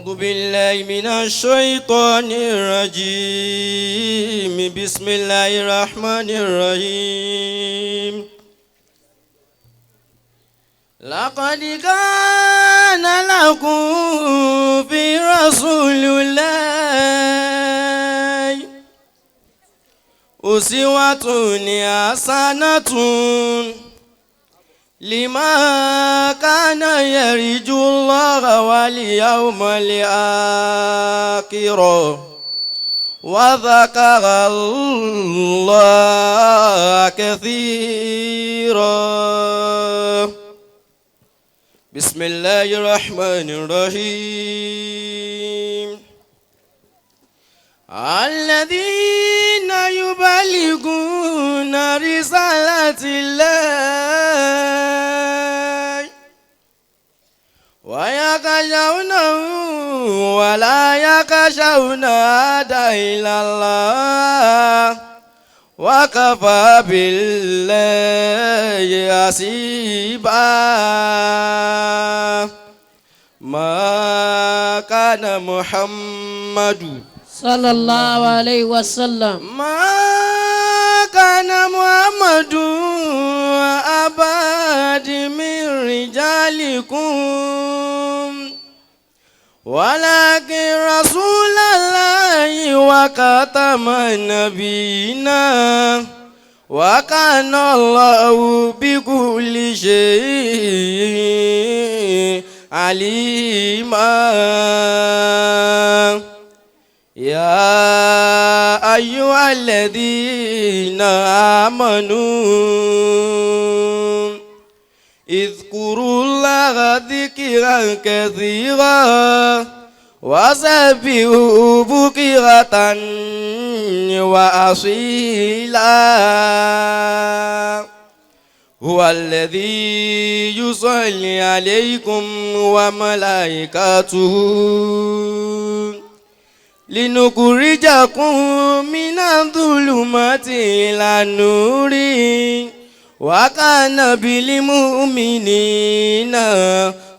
أعوذ بالله من الشيطان الرجيم. بسم الله الرحمن الرحيم. لقد كان لكم في رسول الله أسوة حسنة لمن كان يرجو الله واليوم الآخر وذكر الله كثيرا. بسم الله الرحمن الرحيم. الذين يبلغون رسالة الله ويخشونه ولا يخشون أحدا إلا الله وكفى بالله حسيبا. ما كان محمد صلى الله عليه وسلم ما كان محمد أبا أحد من رجالكم ولكن رسول الله وخاتم النبيين وكان الله بكل شيء عليما. يا أيها الذين آمنوا اذكروا الله ذكرا كثيرا وسبحوه بكرة وأصيلا. هو الذي يصلي عليكم وملائكته ليخرجكم من الظلمات إلى النور وكان بالمؤمنين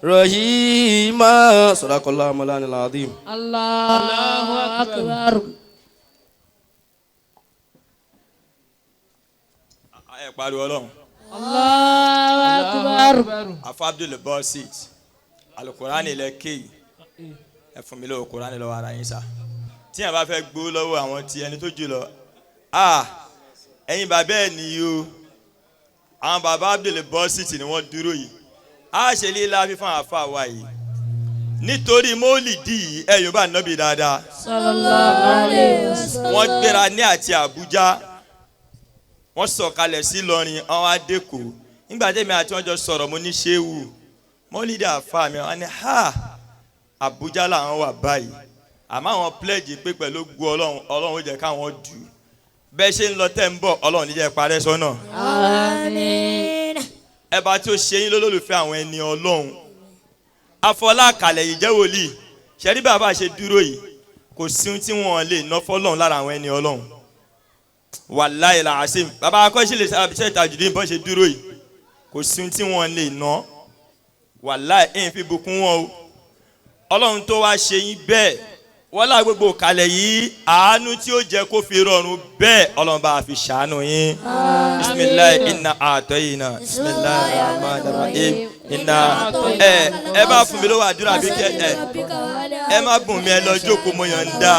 رحيما. صدق الله مولانا العظيم. الله أكبر. Ẹ pariwo Ọlọ́run. الله أكبر. Afa Abdul Basit, alukurani lẹ kéyì, ẹ fún mi lọ́wọ́ kurani lọ́wọ́ ara yín sá. Tí yẹn bá fẹ́ gbó lọ́wọ́ àwọn tí ẹni tó jù lọ, a ẹ̀yin bàbá ẹ̀ nìyí o, àwọn bàbá Abdul Basit ni wọ́n dúró yìí. A ṣe líla fífún àfa wa yìí nítorí mólìdí yìí, ẹ yóò bá nọ́bì dáadáa. صلى الله عليه وسلم. Wọ́n gbéra ní àti Àbújá, wọ́n sọ̀kalẹ̀ sí Ìlọrin, àwọn adéko. Nígbà tẹ́mi àti wọ́n jọ sọ̀rọ̀, mo ní ṣéwù mọ́lídì àfa mi, wọ́n ní ha Àbújá làwọn wà báyìí, àmọ́ àwọn pledge pé pẹ̀lú gbọ́ Ọlọ́run, Ọlọ́run ó jẹ́ káwọn dù ú. Bẹ́ẹ̀ ṣe ń lọ tẹ́ ń bọ̀, Ọlọ́run ní jẹ́ parẹ́ sọ́nà. Àmín. Ẹ bá tí ó ṣe yín lólùfẹ́ àwọn ẹni Ọlọ́run afọlákalẹ̀ yìí jẹ́ wòlíì ṣẹ́rí. Bàbá ṣe dúró yìí, kò sí ohun tí wọ́n lè ná fọlọ́run lára àwọn ẹni Ọlọ́run. Wàláyé làásìm, bàbá akọ́ṣẹ́lẹ̀ ṣe Tajudeen bọ́n ṣe dúró yìí, kò sí ohun tí wọ́n lè ná. Wàláyé ẹ̀yìn fi bùkún wọn o. Ọlọ́run tó wá ṣe yín bẹ́ẹ̀, wọ́n lá gbogbo kalẹ̀ yìí, àánú tí ó jẹ́ kó fi rọrùn bẹ́ẹ̀, Ọlọ́run bá fi ṣàánú yín. Bisimilayi inna àtọ́yìnà, bisimilayi rahman rahim inna. Ẹ ẹ bá fún mi lówó àdúrà bí kẹ ẹ ẹ má bùn mí, ẹ lọ jókòó. Mo yàn ń dá,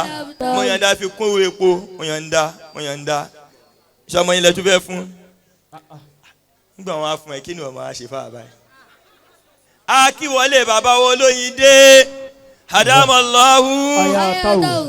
mo yàn ń dá fi kún owó epo, mo yàn ń dá, mo yàn ń dá. Sọmọ yín lẹ tún fẹ́ fún nígbà wọn á fún ẹ, kí ni wọn máa ṣe fáwọn báyìí? Akíwọlé bàbá wo lóyin dé hadamallahu. Ayatahu.